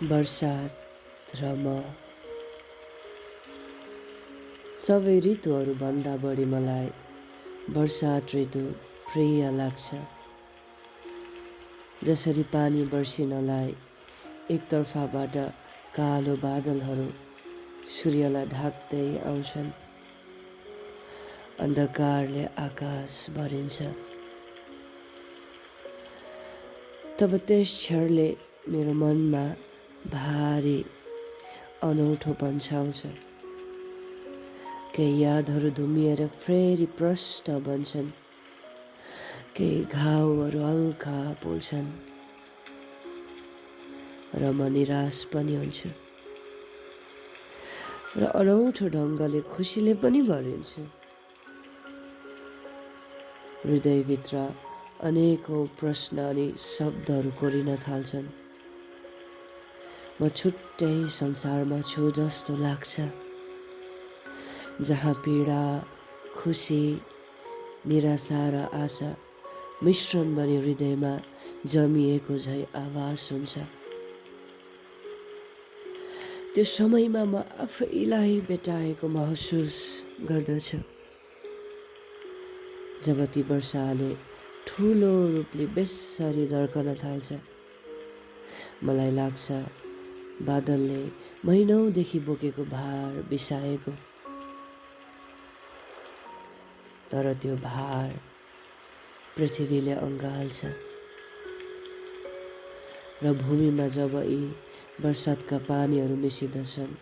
बर्षात र म सबै ऋतुहरूभन्दा बढी मलाई वर्षात ऋतु प्रिय लाग्छ। जसरी पानी बर्सिनलाई एकतर्फबाट कालो बादलहरू सूर्यलाई ढाक्दै आउँछन्, अन्धकारले आकाश भरिन्छ, तब त्यस क्षणले मेरो मनमा भारी अनौठोपन छाउँछ। केही यादहरू धुमिएर फेरि प्रष्ट बन्छन्, केही घाउहरू हल्का पोल्छन् र म निराश पनि हुन्छु र अनौठो ढङ्गले खुसीले पनि भरिन्छु। हृदयभित्र अनेकौं प्रश्न अनि शब्दहरू कोरिन थाल्छन्। म छुट्टै संसारमा छु जस्तो लाग्छ, जहाँ पीडा, खुसी, निराशा र आशा मिश्रण बनी हृदयमा जमिएको झै आभास हुन्छ। त्यो समयमा म आफैलाई भेटाएको महसुस गर्दछु, जब ती वर्षाले ठुलो रूपले बेस्सरी दर्कन थाल्छ। मलाई लाग्छ बादलले महिनौदेखि बोकेको भार बिसाएको, तर त्यो भार पृथ्वीले अँगाल्छ र भूमिमा जब यी वर्षातका पानीहरू मिसिँदछन्,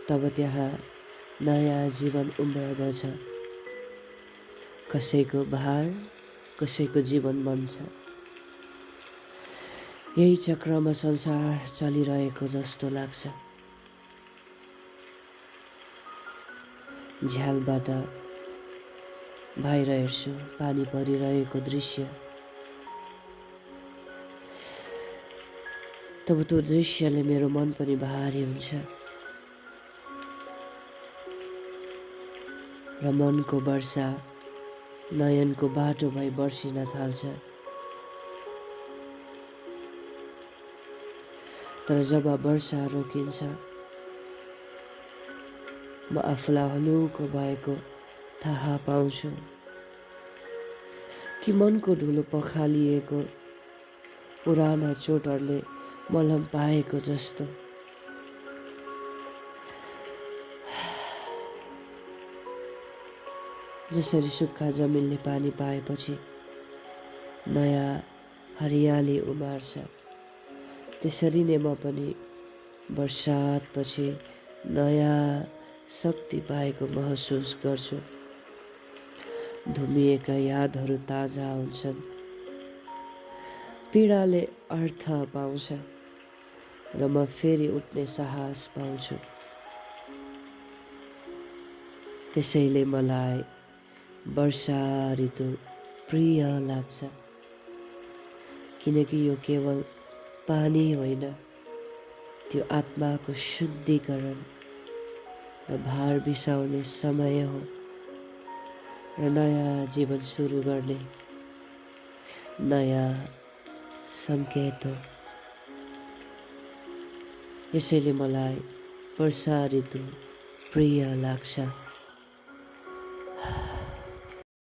तब त्यहाँ नयाँ जीवन उम्रदछ। कसैको भार, कसैको जीवन बन्छ। यही चक्रमा संसार चलिरहेको जस्तो लाग्छ। झ्यालबाट बाहिर हेर्छु पानी परिरहेको दृश्य, तब त्यो दृश्यले मेरो मन पनि भारी हुन्छ र मनको वर्षा नयनको बाटो भई बर्सिन थाल्छ। तर जब वर्षा रोकिन्छ, म आफूलाई हलुको भएको थाहा पाउँछु कि मनको धुलो पखालिएको पुराना चोटहरूले मलम पाएको जस्तो। जसरी सुक्खा जमिनले पानी पाएपछि नयाँ हरियाली उमार्छ, त्यसरी नै म पनि वर्षातपछि नयाँ शक्ति पाएको महसुस गर्छु। धुमिएका यादहरू ताजा हुन्छन्, पीडाले अर्थ पाउँछ र म फेरि उठ्ने साहस पाउँछु। त्यसैले मलाई वर्षा ऋतु प्रिय लाग्छ, किनकि यो केवल पानी होइन, त्यो आत्माको शुद्धिकरण र भार बिसाउने समय हो र नयाँ जीवन सुरु गर्ने नयाँ सङ्केत हो। यसैले मलाई वर्षा ऋतु प्रिय लाग्छ।